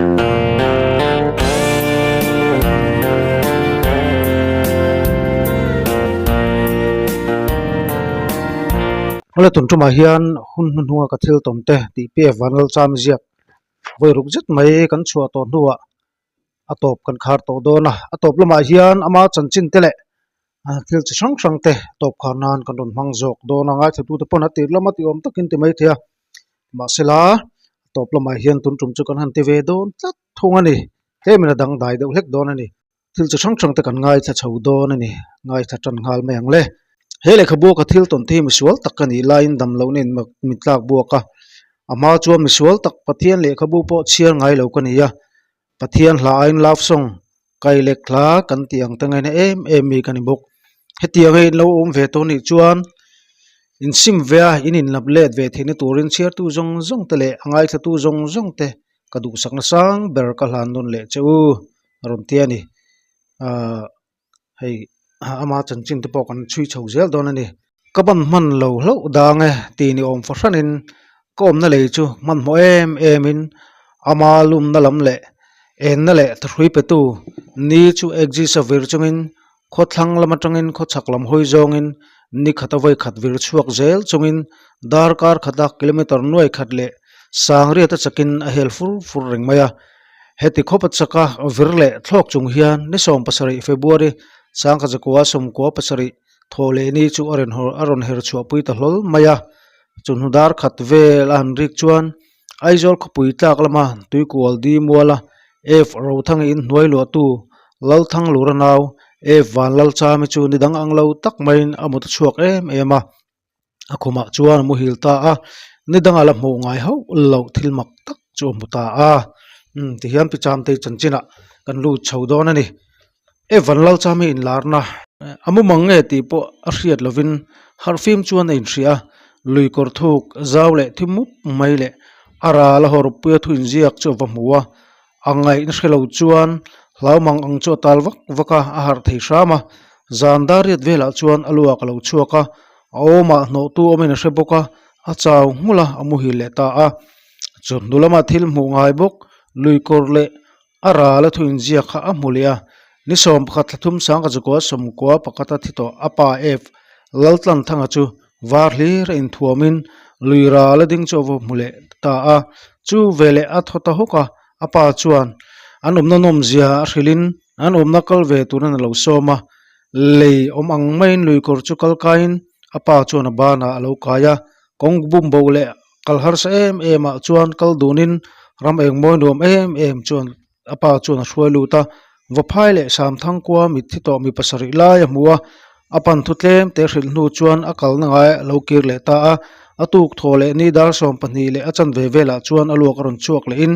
Awle tun tumah hian hun hnuhnunga ka thil tawm te tih pek Vanlalchami ziak vawi ruk zet mai kan chhuah tawh hnuah a tawp kan khar tawh dawn a, a tawp lamah hian ama chanchin te leh thil chi hrang hrang te tawp khar nan kan rawn hmang zawk dawn a, ngaithlatute pawn a tir lama tih awm takin ti mai thei a, mahsela a tawp lamah hian tun tum chu kan han ti ve dawn tlat thung a ni, tlemin a dangdai deuh hlek dawn a ni. Thil chi hrang hrang te kan ngaithla chho dawn a ni, ngaithla tan nghal mai ang le. He lehkhabu ka thil tawn te hi misual tak ka nih laiin dam loh nen min tlak buak a, a hma chuan misual tak Pathian lehkhabu pawh chhiar ngai lo ka ni a, Pathian hla aiin love song kai lek hla kan tih ang te ngaina em em mi ka ni bawk. Hetiang a in lo awm ve tawh nih chuan insim ve a, in inlap let ve theihna turin chhiartu zawng zawng te leh a ngaithlatu zawng zawng te ka duhsakna sang ber ka hlan nawn leh che u a rawn ti a ni ahh hei ama chanchin te pawh kan chhui chho zel dawn a ni ka ban hman lo hlauh dang e tih ni awm fahranin ka awmna lei chu hmanhmawh em em in ama lumna lam leh enna leh thahrui pe tu ni chu exist a vir chungin Khawthlang lam atangin khawchhak lam hawi zawngin ni khat a vawi khat vir chhuak zel chungin darkar khata kilometer nuai khat leh sangriat a chakin a hel fur fur reng mai a. Heti khawpa chaka vir leh thlawk chung hian ni 17 February sangkha zakua 17 thaw leh ni chu a rawn her chhuahpui ta hlawl mai a. Chawhnu dar khat vel a han rik chuan Aizawl khawpui tlak lama Tuikual Di muala F Rothanga inhnuai luahtu Lalthang Lura nau F Vanlalchami chu ni dang ang lo tak maiin a mut a chhuak em em a, a khumah chuan a muhil ta a, ni danga la hmuh ngai hauh loh thil mak tak chu a hmu ta a. Umm tihian Pi Chamtei chanchinah kan lut chho dawn a ni. F Vanlalchami inlarna a mumang nge tih pawh a hriat lovin harhfim chuan a inhria a, lui kawr thuk zau leh thi mup mai leh a ral a hawrpuia thu inziak chu a va hmu a, A ngaihna hre lo chuan hlaumang ang chu a tal vak vak a, a harh thei hram a. Zan dar riat velah chuan a luak a lo chhuak a, a awmah hnawhtu awmin a hre bawk a, a chau nghulh a, a muhil leh ta a. Chawhnu lama thil hmuh ngai bawk, lui kawr leh a ral a thu inziak kha a hmu leh a. Ni 11 thlathum sangka chukua sawmkua pakhata thi tawh a pa F. Laltlanthanga chu Var hlir a inthuamin lui ral a ding chu a va hmu leh ta a, chu veleh a thaw ta hawk a, a pa chuan an awmna nawmzia a hrilhin an awmna kal ve turin a lo sawm a, lei awm ang maiin lui kawr chu kal kaiin a pa chuan a banah a lo kai a, kawng bum bo leh kal harsa em em ah chuan kal dunin ram engmawi nuam em em chuan A pa chuan a hruai lut a, Vaphai leh Samthang kua mitthi tawh mi pasarih lai a hmu a, a pan thu tlem te hrilh hnu chuan a kalna ngai a lo kir leh ta a, a tuk thaw leh ni dar 12 leh a chanve velah chuan a luak a rawn chhuak lehin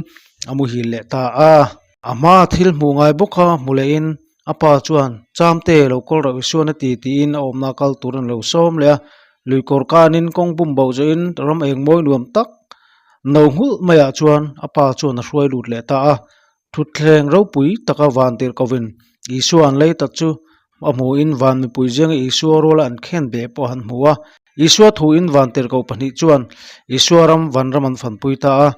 a muhil leh ta a. A hma thil hmuh ngai bawk a hmu lehin a pa chuan Chamte lo kawl rauh Isuan a ti tiin a awmna kal tur an lo sawm leh a, luikawr kanin kawng bum bo zawhin ram eng mawi nuam tak No nghulh maiah chuan a pa chuan a hruai lut leh ta a, thutthleng ropui taka van tirh kovin Isua an lei tak chu a hmuhin van mipui zinga Isua ruala an khen beh pawh an hmu a. Isua thuin van tirhkoh pahnih chuan Isua ram vanram an fanpui ta a.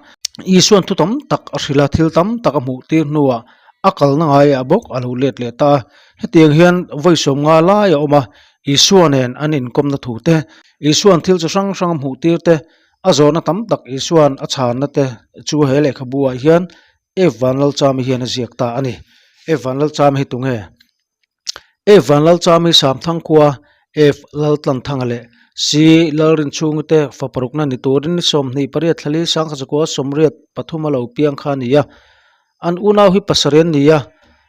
Isua'n thu tam tak a hrilh a, thil tam tak a hmuh tir hnuah a kalna ngaiah bawk a lo let leh ta a. Hetiang hian vawi sawmnga lai a awm a, Isua nen an inkawmna thu te, Isua'n thil chi hrang hrang a hmuh tir te, A zawhna tam tak Isua'n a chhanna te chu he lehkhabu ah hian F Vanlalchami hian a ziak ta a ni. F Vanlalchami hi tunge? F Vanlalchami Samthang khua F Laltlanthanga leh C Lalrinchhungi te fa parukna ni turin ni 28 thlali sangkha zakua 83 a lo piang kha a ni a. An unau hi pasarih an ni a,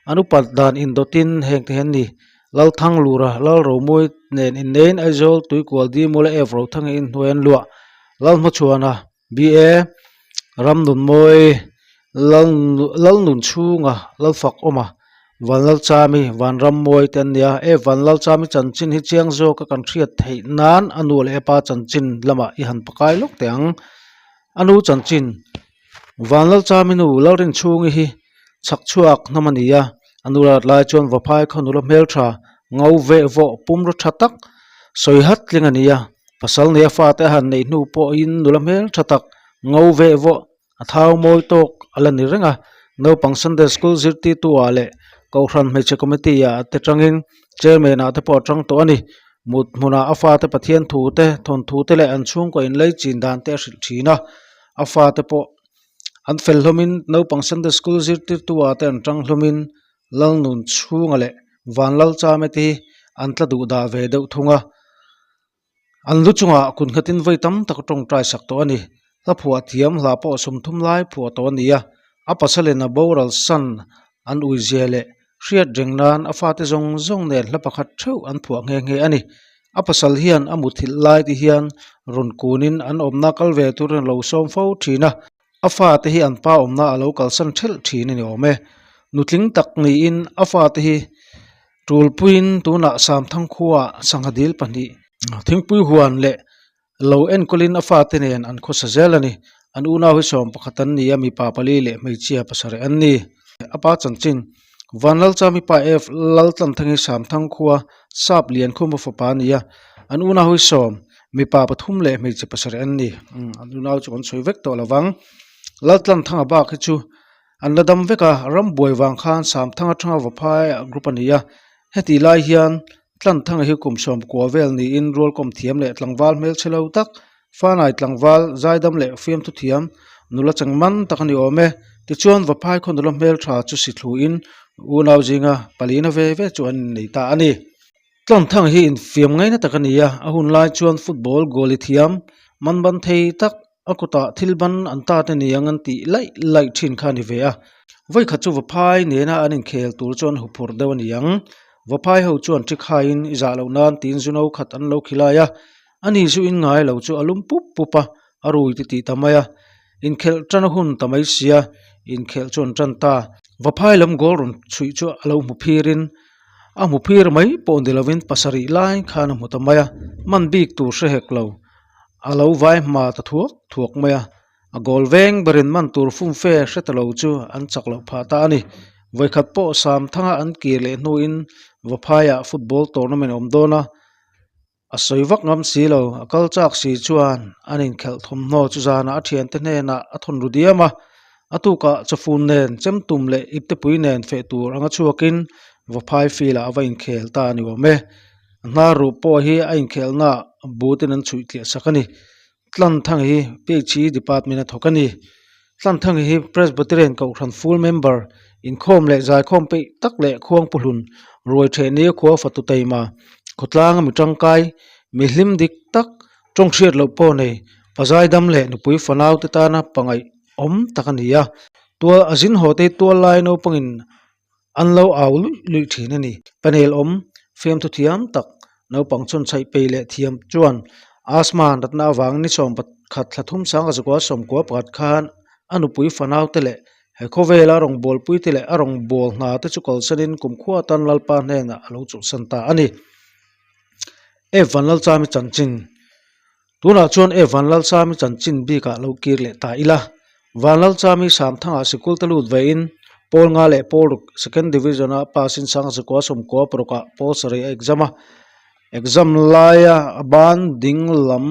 an upat dan indawtin heng te hi an ni. Lalthang Lura, Lalromawi nen inneiin Aizawl Tuikual Dimula F Rothanga inhnuai an luah. Lalhmachhuana, BA, Ramnunmawi, Lalnunchhunga, Lalfakawma, Vanlalchami, Vanrammawi te an ni a. F Vanlalchami chanchin hi chiang zawka kan hriat theih nan a nu leh a pa chanchin lamah i han pakai lawk teh ang. A nu chanchin Vanlalchami nu Lalrinchhungi hi chhak chhuak hnam a ni a, a nu rat lai chuan Vaphai khaw nula hmeltha ngo veh vawh pumraw tha tak sawi hat tling a ni a, pasal nei a fate a han neih hnu pawhin nula hmeltha tak ngo veh vawh a thau mawi tawk a la ni reng a. Naupang Sunday School zirtirtu ah leh Kohhran Hmeichhe Committee ah te tangin Chairman ah te pawh a tang tawh a ni. Mut hmunah a fate Pathian thu te, thawnthu te leh an chhungkaw inlei chin dan te a hrilh thin a. A fate pawh an fel hlawmin naupang Sunday School zirtirtu ah te an tang hlawmin Lalnun chhunga leh Vanlalchame te hi an tla duh dah ve deuh thung a. An lu chungah kut nghatin vawi tam tak a tawngtai sak tawh a ni. Hla phuah thiam hla pawh sawmthum lai phuah tawh a ni a, a pasalin a boral san an ui zia leh hriat reng nan a fate zawng zawng nen hla pakhat theuh an phuah nghe nghe a ni. A pasal hian a muthilh lai te hian rawn kunin an awmna kal ve turin a lo sawm fo thin a, a fate hi an pa awmna a lo kalsan thelh thin a ni awm e. Nutling tak niin a fate hi Tulpuiin tunah Samthang khuaah sangha dil pahnih thingpui huan leh lo enkawlin a fate nen an khawsa zel a ni. An unau hi sawm pakhat an ni a, mipa pali leh hmeichhia pasarih an ni. A pa chanchin, Vanlalchami pa F. Laltlanthangi Samthang khua Sap Liankhuma fapa a ni a, an unau hi sawm, mipa pathum leh hmeichhe pasarih an ni. An unau chu kan sawi vek tawh lovang. Laltlanthanga bak hi chu An la dam vek a, rambuai vang khan Samthanga thanga Vaphai group a ni a. Heti lai hian Tlanthanga hi kum sawmkua vel niin rualkawm thiam leh tlangval hmelchhe lo tak, Fanai tlangval, zaidam leh fiamthu thiam, nula cheng man tak a ni awm e. Tichuan Vaphai khaw nula hmeltha chu si thluin unau zinga palina ve ve chu an innei ta a ni. Tlanthanga hi infiam ngaina tak a ni a, a hun lai chuan football goal i thiam, man ban thei tak, A kutah thil ban an ta te niang an tih laih laih thin kha a ni ve a. Vawikhat chu Vaphai nena an inkhel tur chuan huphurh deuh a ni ang. Vaphai ho chuan ṭi khaiin i zah loh nan tiin zu no khat an lo khilai a. Ani zu in ngai lo chu a lum pup pup a, a rui ti tih ta mai a. Inkhelh ṭan a hun ta mai sia, inkhelh chu an ṭan ta. Vaphai lam goal rawn chhuih chu a lo hmu phirin a hmu phir mai pawh ni lovin pasarih lai khan a hmu ta mai a, man bik tur hre hek lo. A lo vai hma ta thuak thuak mai a, a goal veng berin man tur fumfe hre ta lo chu an chak loh phah ta a ni. Vawikhat pawh Samthanga an kir leh hnuin Vaphaiah football tournament a awm dawn a, a sawi vak ngam si lo. A kal chak si chuan an inkhelh thawmhnaw chu zanah a thiante hnenah a thawn ru diam a, a tukah chawfun nen chemtum leh iptepui nen feh tur anga chhuakin Vaphai field ah a va inkhel ta a ni awm e. A hnar ruh pawh hi a inkhelhna but in an chhuih tliah sak a ni. Tlanthang hi PHE department a thawk a ni. Tlanthang hi Presbyterian Kohhran full member, inkhawm leh zaikhawm peih tak leh khuangpuhlun, ruai theh nia khua fatu taima, khawtlanga mi tangkai, mi hlim dik tak, tawng hriat loh pawh nei, pazaidam leh nupui fanau te tana pangaih awm tak a ni a. Tual a zin haw te hi tual lai naupangin An lo au luih luih thin a ni. Panel awm fiamthu thiam tak naupang chhun chhaih pei leh thiam chuan asthma natna avangin ni sawm pakhat thla thum sanga zakua sawmkua pakhat khan a nupui fanau te leh he khawvela rawngbawlpui te leh a rawngbâwl hna te chu kalsanin kumkhua atan Lalpa hnenah a lo chawlhsan ta a ni. F Vanlalchami chanchin Tunah chuan e Vanlalchami chanchin bikah lo kir leh ta ila. Vanlalchami Samthangah sikul te lut vein Pawl nga leh Pawl ruk Second Division a pass in Sangzikua sawmkua parukah Pawl sarih a exam a. Exam laia a ban ding lam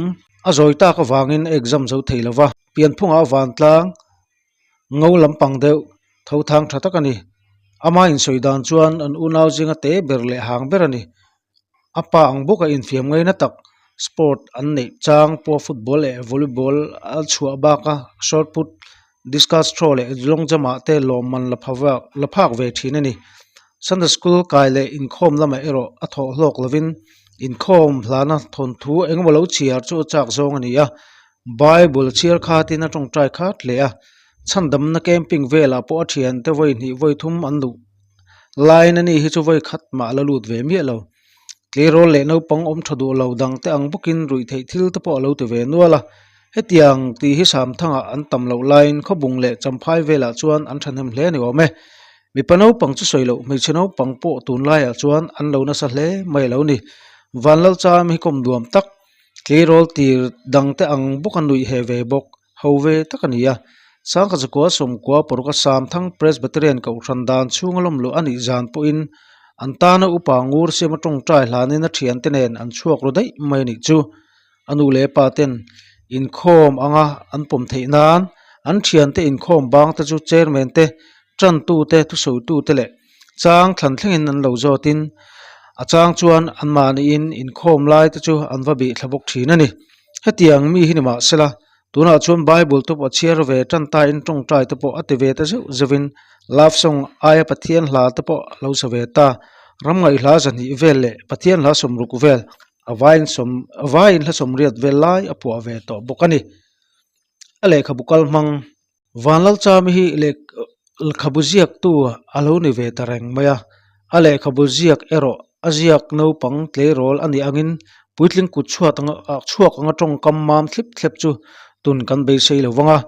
a zawi tak avangin a exam zo thei lova. Pianphungah a vantlang ngo lampang deuh tho thang tha tak a ni. Ama insawi dan chuan an unau zinga te ber leh hang ber a ni. A pa ang bawk a infiam ngaina tak sport an neih chang pawh football leh volleyball a chhuah bak a shot put discus throw leh long jump ah te lawmman la pha vak la phak ve thin a ni sunday school kai leh inkhawm lamah erawh a thawh hlawk lovin inkhawm hlana thawnthu engemaw lo chhiar chu a chak zawng a ni a bible chhiar khatin a tawngtai khat hle a chhandamna camping velah pawh a thiante vawi hnih vawi thum an luh. Line a ni hi chu vawi khat mah la lut ve miah lo. Tleirawl leh naupang awm tha duh lo dang te ang bawkin ruih theih thil te pawh a lo ti ve nual a. Hetiang tih hi Samthangah an tam loh laiin Khawbung leh Champhai velah chuan an thahnem hle a ni awm e. Mipa naupang chu sawi loh hmeichhe naupang pawh tunlaiah chuan an lo nasa hle mai a lo ni. Vanlalcham hi kawm nuam tak, tleirawl tir dang te ang bawka nuih heh ve bawk. Ho ve tak a ni a, Sangkhat zakua sawmkua paruk a Samthang Presbyterian Kohhran dan chhunga lawm luh a nih zan pawhin an tana upa ngur siama tawngtai hlanin a thiante nen an chhuak ru daih mai a nih chu. A nu leh pa ten inkhawm anga an pawm theih nan an thiante inkhawm bang te chu chairman te. Ṭantute, thusawitute leh chang thlan thlengin an lo zawtin a chang chuan anmahniin inkhawm lai te chu an va bih thla bawk ṭhin a ni. Hetiang mi hi ni mah sela, tunah chuan Bible te pawh a chhiar ve ṭan tain ṭawngṭai te pawh a ti ve ta zeuh zeuhin love song aia Pathian hla te pawh a lo sa ve ta. Ramngaih hla zahnih vel leh Pathian hla sawmruk vel a vaiin sawm a vaiin hla sawmriat vel lai a phuah ve tawh bawk a ni. A lehkhabu kal hmang. Vanlalchami hi lehkhabu ziaktu a lo ni ve ta reng mai a, a lehkhabu ziak erawh a ziak naupang tleirawl a nih angin puitling kut chhuat anga chhuak anga tawngkam mam thlip thlep chu tun kan beisei lo vang a,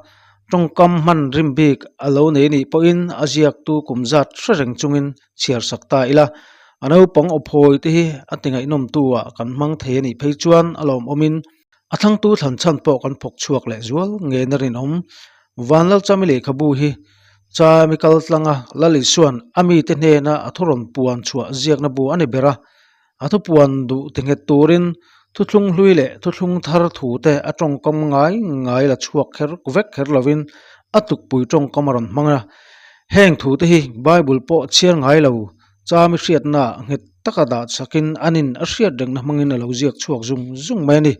tawngkam hman rim bik a lo nei nih pawhin a ziaktu kum zat hre reng chungin chhiar sak ta ila, a naupang awphawi te hi a ti ngaihnawmtu ah kan hmang thei a nih phei chuan a lawmawmin A thlangtu thlan chhan pawh kan phawk chhuak leh zual ngeina rinawm. Vanlalchami lehkhabu hi Chami kal tlanga Lal Isua'n a mite hnena a thu rawn puan chhuah ziakna bu a ni ber a. A thupuan duh ti nghet turin thuthlung hlui leh thuthlung thar thute a tawngkam ngai ngai la chhuak kher vek kher lovin a tukpui tawngkam a rawn hmang a. Heng thute hi Bible pawh chhiar ngai lo Chami hriatna nghet taka dah chakin anin a hriat rengna hmangin a lo ziak chhuak zung zung mai a ni.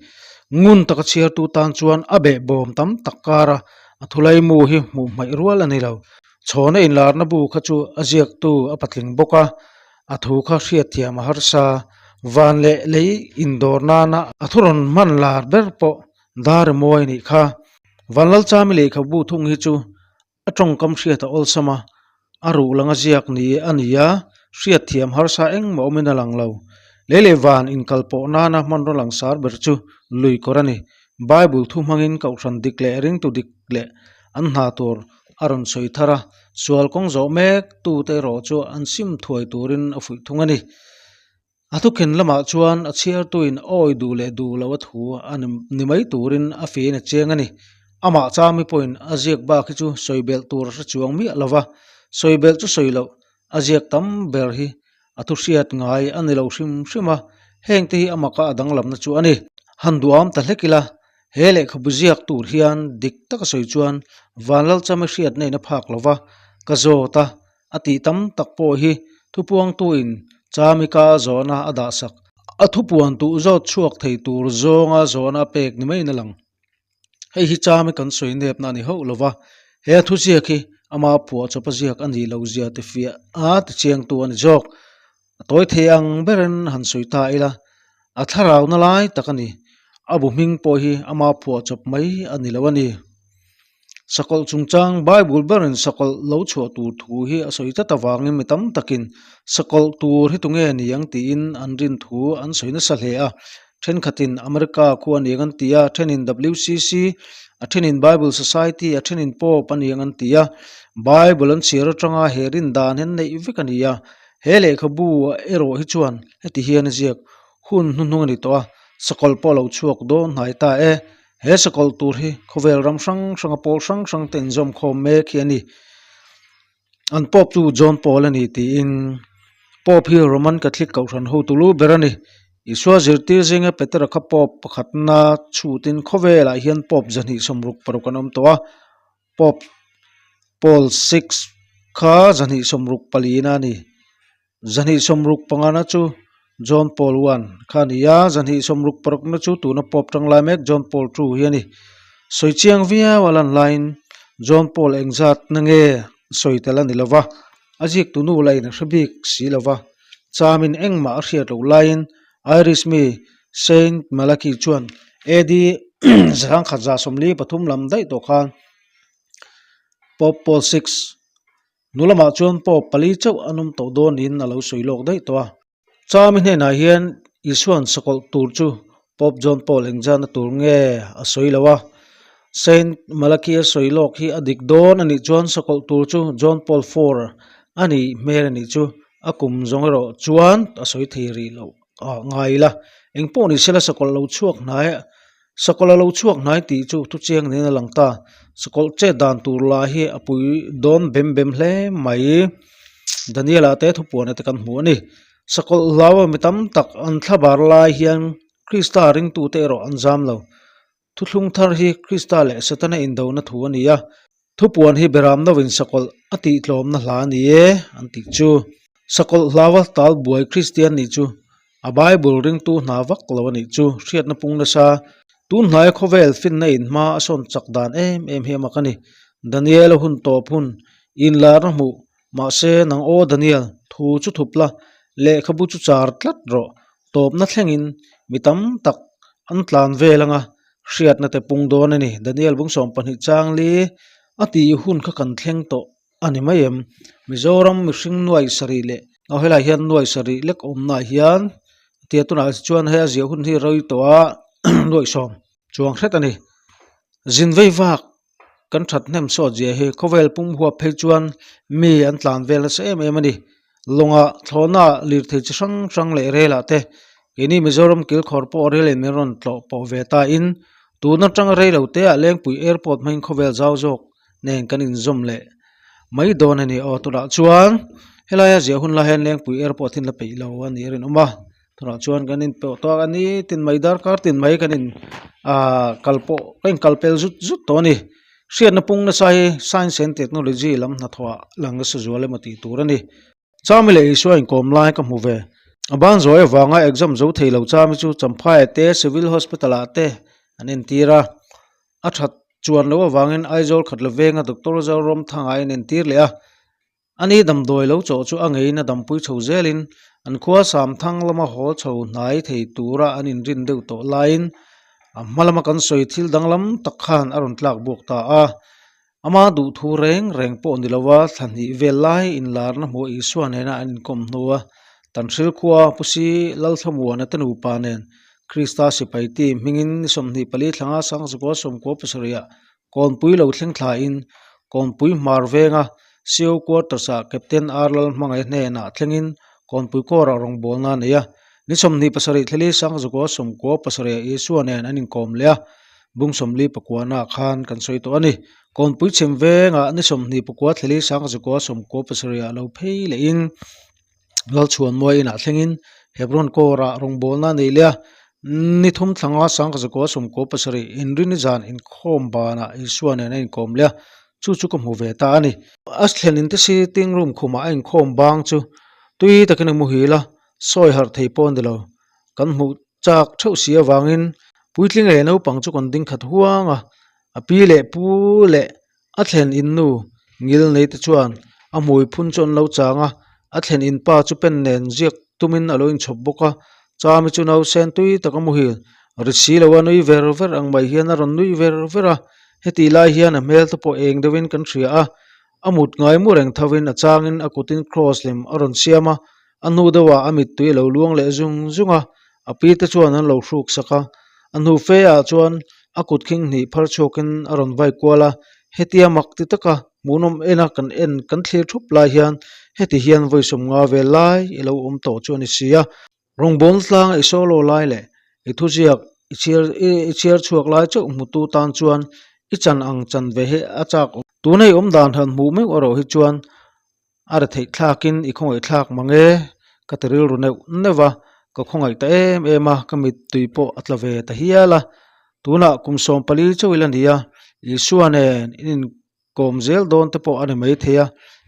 Ngun taka chhiartu tan chuan a behbawm tam tak kara a thulaimu hi hmuh hmaih rual a ni lo. Chhawna inlarna bu kha chu a ziaktu a patling bawk a, a thu kha hriatthiam a harsa. Van leh lei indawr nana a thu rawn hman lar ber pawh dar mawi a nih kha. Vanlalchami lehkhabu thung hi chu A tawngkam hriat a awlsam a, a ruh langa ziak ni a ni a, hriat thiam harsa engmah awmin a lang lo. Lei leh van inkal pawh nana hmanraw langsar ber chu lui kawr a ni. Bible thu hmangin kohhran dik leh ringtu dik leh an hna tur a rawn sawi thar a, sual kawng zawh mek tute erawh chu an sim thuai turin a fuih thung a ni. A thukhen lamah chuan a chhiartuin awi duh leh duh loh a thu a ni mai turin a fiahin a chiang a ni. Amah Chami pawhin a ziak bak hi chu sawi belh tur a hre chuang miah lo va, sawi belh chu sawi loh a ziak tam ber hi a thu hriat ngai a ni lo hrim hrim a, hengte hi amaka a danglamna chu a ni. Han duham ta hlek ila, he lehkhabu ziak tur hian dik taka sawi chuan Vanlalchami hriatna in a phak lo va, ka zawt a, A tih tam tak pawh hi thupuangtuin Chamika zawhna a dahsak. A thupuan tuh zawt chhuak thei tur zawnga zawhna a pek ni maiin a lang. Hei hi Chami kan sawi nepna a ni hauh lo va, he a thuziak hi ama phuah chawpa ziak a nih loh zia ti fiah a ti chiangtu a ni zawk. A tawi thei ang berin han sawi ta ila, a thlarauna lai tak a ni. A bu hming pawh hi ama phuah chawp mai a ni lo a ni. Sakawlh chungchang Bible berin sakawlh lo chhuah tur thu hi a sawi tlat avangin mi tam takin sakawlh tur hi tunge ni ang tiin an rin thu an sawi nasa hle a. Thenkhatin America khu a ni ang an ti a, thenin WCC, a thenin Bible Society, a thenin Pope a ni ang an ti a. Bible an chhiar atanga he rin dan hi an neih vek a ni a. He lehkhabu erawh hi chuan heti hian a ziak, Hun hnuhnung a ni tawh a, sakawlh pawh a lo chhuak dawn hnai ta e. He sakawlh tur hi khawvel ram hrang hranga pawl hrang hrang te inzawm khawm mek hi a ni. An Pope chu John Paul a ni tiin Pope hi Roman Catholic kohhran hotu lu ber a ni. Isua zirtir zinga Petera kha Pope pakhatna chhutin khawvelah hian Pope 266 an awm tawh a. Pope Paul VI kha 264 a ni. 265 na chu John Paul I kha a ni a, 266 na chu tuna Pope tanglai mek John Paul II hi a ni. Sawi chiang viau a lan laiin John Paul engzat na nge sawi tel a ni lo va, a ziaktu nu lah in a hre bik si lo va. Chamin engmah a hriat loh laiin Irish mi Saint Malachy chuan AD 1143 lam daih tawh khan Pope Paul VI Nu lamah chuan Pope pali chauh an awm tawh dawn niin a lo sawi lawk daih tawh a. Chami hnenah hian Isua'n sakawlh tur chu Pope John Paul engzatna tur nge a sawi lo a. Saint Malachy a sawi lawk hi a dik dawn a nih chuan sakawlh tur chu John Paul IV a nih hmel a nih chu a kum zawng erawh chuan a sawi thei rih loh ngai ila. Engpawh ni sela sakawlh lo chhuak hnai Sakawlh a lo chhuak hnai tih chu thuchiang niin a lang ta. Sakawlh chet dan tur lah hi a pui dawn bem bem hle mai. Daniel-a te thupuana te kan hmu a ni. Sakawlh hlau a mi tam tak an thlabar lai hian Krista ringtute erawh an zam lo. Thuthlung thar hi Krista leh Setana indona thu a ni a. Thupuan hi beram novin sakawlh a tihtlawmna hla a ni e an tih chu. Sakawlh hlauva tal buai Kristian nih chu a Bible ringtu hna vak lo a nih chu hriatna pung nasa. Tun hnaia khawvel finna in hma a sawn chak dan em em hi a mak a ni. Daniel-a hun tawp hun inlarna hmuh mahse nang aw Daniel thu chu thup la, lehkhabu chu char tlat rawh Tawpna thlengin mi tam tak an tlan vel anga hriatna te pung dawn a ni. Daniel Bungsawm pahnih changli a tih hun kha kan thleng tawh a ni mai em? Mizoram mihring nuai sarih leh aw helai hian nuai sarih lek awmnaah hian tia tunah chuan hei a ziah hun hi rei tawh a nuai sawm chuang hret a ni. Zin vei vak Kan that hnem sawt zia hi khawvel pum huap phei chuan mi an tlan vel nasa em em a ni. Lawngah thlawhna lirthei chi hrang hrang leh relah te keini Mizoram kilkhawr pawh rel in min rawn tlawh pawh ve ta in tun atanga rei lo te ah Lengpui Airport hmangin khawvel zau zawk nen kan inzawm leh mai dawn a ni. Aw tunah chuan helaia ziah hun lai hian Lengpui Airport hi an la peih lo a nih a rinawm a. Tunah chuan kan inpawh tawk a ni tin mai darkar tin mai kan in ahh kal pawh ka in kal pel zut zut tawh a ni hriatna pung nasa hi science and technology lam hnathawh ah lang nasa zual emaw tih tur a ni Chami leh Isua inkawm lai ka hmu ve a ban zawi avanga exam zo thei lo Chami chu Champhai te civil hospital ah te an entir a a that chuan loh avangin Aizawl khat la venga Doctor Zoramthanga a inentir leh a. Ani damdawi lo chawh chu a ngeiin a dampui chho zelin an khua Samthang lama haw chho hnai thei tura an inrin deuh tawh laiin a hma lama kan sawi thil danglam tak khan a rawn tlak buak ta a. Ama duhthu reng reng pawh ni lova thla hnih vel lai inlarna hmuh Isua nena an inkawm hnua Tanhril khua Pusi Lalthlamuana te nupa nen Krista sipai team hmingin ni 24 thlanga Sangzukua sawmkua pasarihah Kawnpui lo thleng thlain Kawnpui hmar venga CO Quarters-ah Captain R Lalhmangaih hnenah thlengin Kawnpui kawrah rawngbawlna a nei a. Ni 27 thleli Sangzukua sawmkua pasarih Isua nen an inkawm leh a, bung 44 naah khan kan sawi tawh a ni. Kawnpui chhim vengah ni 24 thleli Sangzukua 97 ah lo phei lehin Lalchhuanmuai inah thlengin Hebron kawrah rawngbawlna a nei leh a, ni thum thlanga Sangkazakua 17 inrini zan inkhawm banah Isua nen a inkawm leh a, chu chu ka hmu ve ta a ni. A thlen inte sitting room khumah a inkhawm bang chu tui takin a muhil a, sawi harh thei pawh a ni lo. Kan hmuh chak theuh si avangin puitling leh naupang chu kan ding khat huang a, a pi leh pu leh A thlen in nu ngil nei te chuan a hmui phun chu an lo chang a, a thlen in pa chu pen nen ziak tumin a lo inchhawp bawk a, Chami chu nausen tui tak a muhil ri si lo a nui ver ver ang mai hian a rawn nui ver ver a, hetih lai hian a hmel te pawh eng deuhin kan hria a, a mut ngai mu reng thovin a changin a kutin cross lem a rawn siam a, a hnu deuhah a mittui a lo luang leh zung zung a, a pi te chuan an lo hruk sak a, a hnu fe ah chuan a kut khing hnih phar chhuakin a rawn vai kual a, hetia mak ti taka hmuhnawm ena kan en kan thlir thup lai hian heti hian vawi sawmnga vel lai i lo awm tawh chu a ni si a. Rawngbâwl tlanga i solo lai leh i thuziak i chhiar i chhiar chhuak lai chauh hmutu tan chuan i chan ang chan ve hi a chak awm. Tuna i awm dan han hmuh meuh erawh hi chuan A ri theih thlakin i khawngaih thlak mang e, ka ti rilru neuh neuh a, ka khawngaih ta em em a, ka mittui pawh a tla ve ta hial a. Tunah kum 14 chauh ila ni a, Isua nen in inkawm zel dawn te pawh a ni maithei a,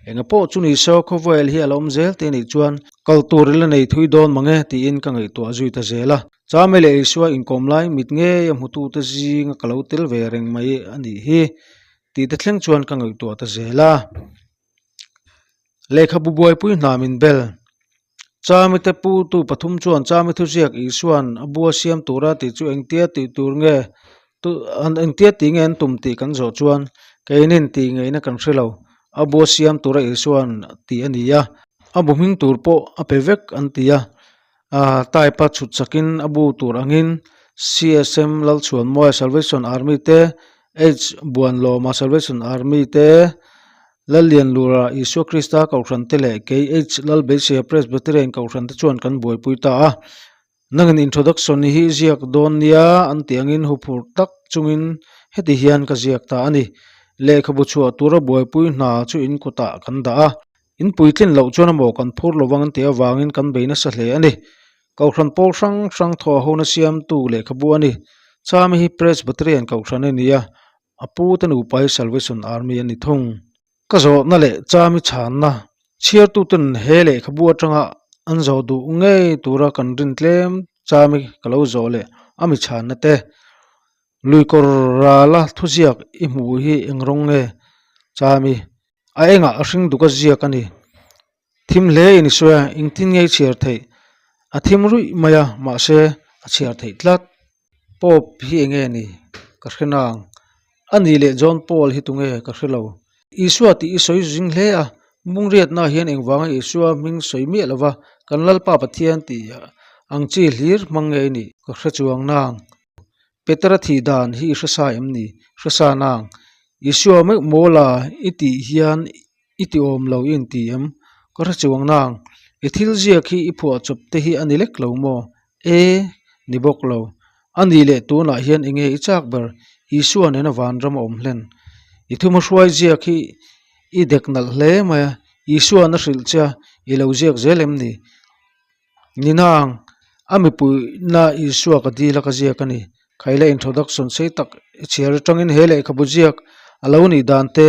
enga pawh chu ni saw khawvel hi a la awm zel te nih chuan kal tur ila nei thui dawn mang e tiin ka ngaihtuah zui ta zel a. Chame leh Isua inkawm lai mit ngei a hmutute zinga ka lo tel ve reng mai a nih hi tih te thleng chuan ka ngaihtuah ta zel a. Lehkhabu buaipui hna min bel. Chami te pu tu pathum chuan Chami thuziak Isua'n a bua siam tura tih chu engtia tih tur nge engtia tih nge an tum tih kan zawh chuan keinin tih ngeihna kan hre lo. A bua siam tura Isua'n tih a ni a, a bu hming tur pawh a pe vek an ti a. Type a chhut sakin a bu tur angin CSM Lalchhuanmawia Salvation Army te, H Buanlawma Salvation Army te, Lallianlura Isua Krista Kohhran te leh kei H Lalbeisia Presbyterian Kohhran te chuan kan buaipui ta a. Nangin introduction hi ziak dawn nia an tih angin huphurh tak chungin heti hian ka ziak ta a ni. Lehkhabu chhuah tura buaipui hna chu in kutah kan dah a. In puitlin loh chuan amaw kan phur lovang an tih avangin kan bei nasa hle a ni. Kohhran pawl hrang hrang thawh hona siamtu lehkhabu a ni. Chami hi Presbyterian Kohhran a ni a. A pu te nupa hi Salvation Army a ni thung. Ka zawhna leh chami chhanna chhiartuten he lehkhabu atanga an zawh duh ngei tura kan rin tlem chami ka lo zawh leh a mi chhanna te. Luikawr rala thuziak i hmuh hi eng rawng nge chami? A engah a hring duk a ziak a ni. Thim hle in i sawi a, engtin nge i chhiar theih? A thim ruih mai a, mahse a chhiar theih tlat. Pope hi enge ni? Ka hre nang. A nih leh John Paul hi tunge? Ka hre lo. Isua tih i sawi zing hle a, Mungriatna hian engvanga Isua hming sawi miah lova kan Lalpa Pathian tih ang chi hlir hmang nge i nih? Ka hre chuang nang. Petera thih dan hi i hre sa em ni? Hre sa nang. Isua meuh mawla i tih hian i ti awm lo i inti em? Ka hre chuang nang. I thil ziak hi i phuah chawp te hi a ni lek lo maw? E, ni bawk lo. A nih leh tunah hian enge i chak ber? Isua nena vanram a awm hlen. I thuma hruai ziak hi i dek nalh hle mai a, Isua'n a hrilh che a, i lo ziak zel em ni? Ni nang, a mipuina Isua ka dil a ka ziak a ni. Khaila introduction sei tak i chhiar atangin he lehkhabu ziak a lo nih dan te,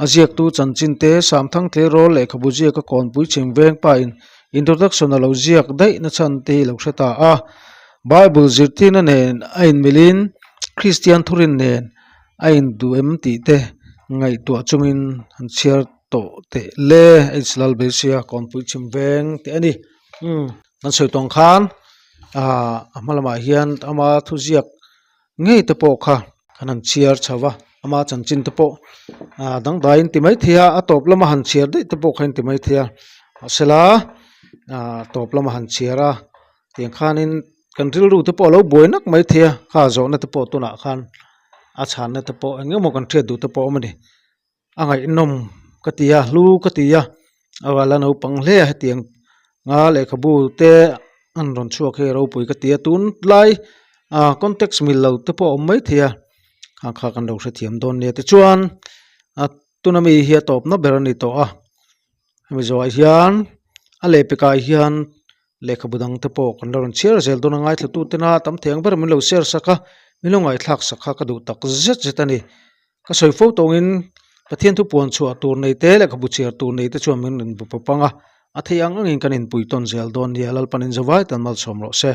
a ziaktu chanchin te, Samthang tleirawl lehkhabu ziak a kawnpui chhim veng pain introduction a lo ziak daih na chhan te hi lo hre ta a. Bible zirtirna nen a inmilhin Kristian thurin nen a induh em tih te ngaihtuah chungin han chhiar tawh teh le. H Lalbeisia kawnpui chhim veng teh a ni. Umm kan sawi tawng khan ah a hma lamah hian ama thuziak ngei te pawh kha kan han chhiar chho va ama chanchin te pawh ah dangdai in ti maithei a a tawp lama han chhiar daih te pawh kha in ti maithei a mahsela ah tawp lama han chhiar a tiang khanin kan rilru te pawh a lo buai nak maithei a kha zawhna te pawh tunah khan a chhanna te pawh eng emaw kan hriat duh te pawh a awm a ni. A ngaihnawm ka ti a hlu ka ti a a vala naupang hle a hetiang nga lehkhabu te an rawn chhuak hi a ropui ka ti a tunlai ah context mil lo te pawh a awm maithei a kha kha kan lo hrethiam dawn nia tichuan a tuna mi hi a tawpna ber a ni tawh a hemi zawhah hian a lehpekah hian lehkhabu dang te pawh kan la rawn chhiar zel dawn a ngaithla tu tena tam thei ang ber min lo share sak a min lo ngaihthlak sak kha ka duh tak zet zet a ni. Ka sawi fo tawngin Pathian thu puan chhuah tur nei te lehkhabu chhiar tur nei te chuan min rawn bu pawp ang a, a theih ang angin kan inpui tawn zel dawn nia Lalpan inzawvai tan malsawm rawh se.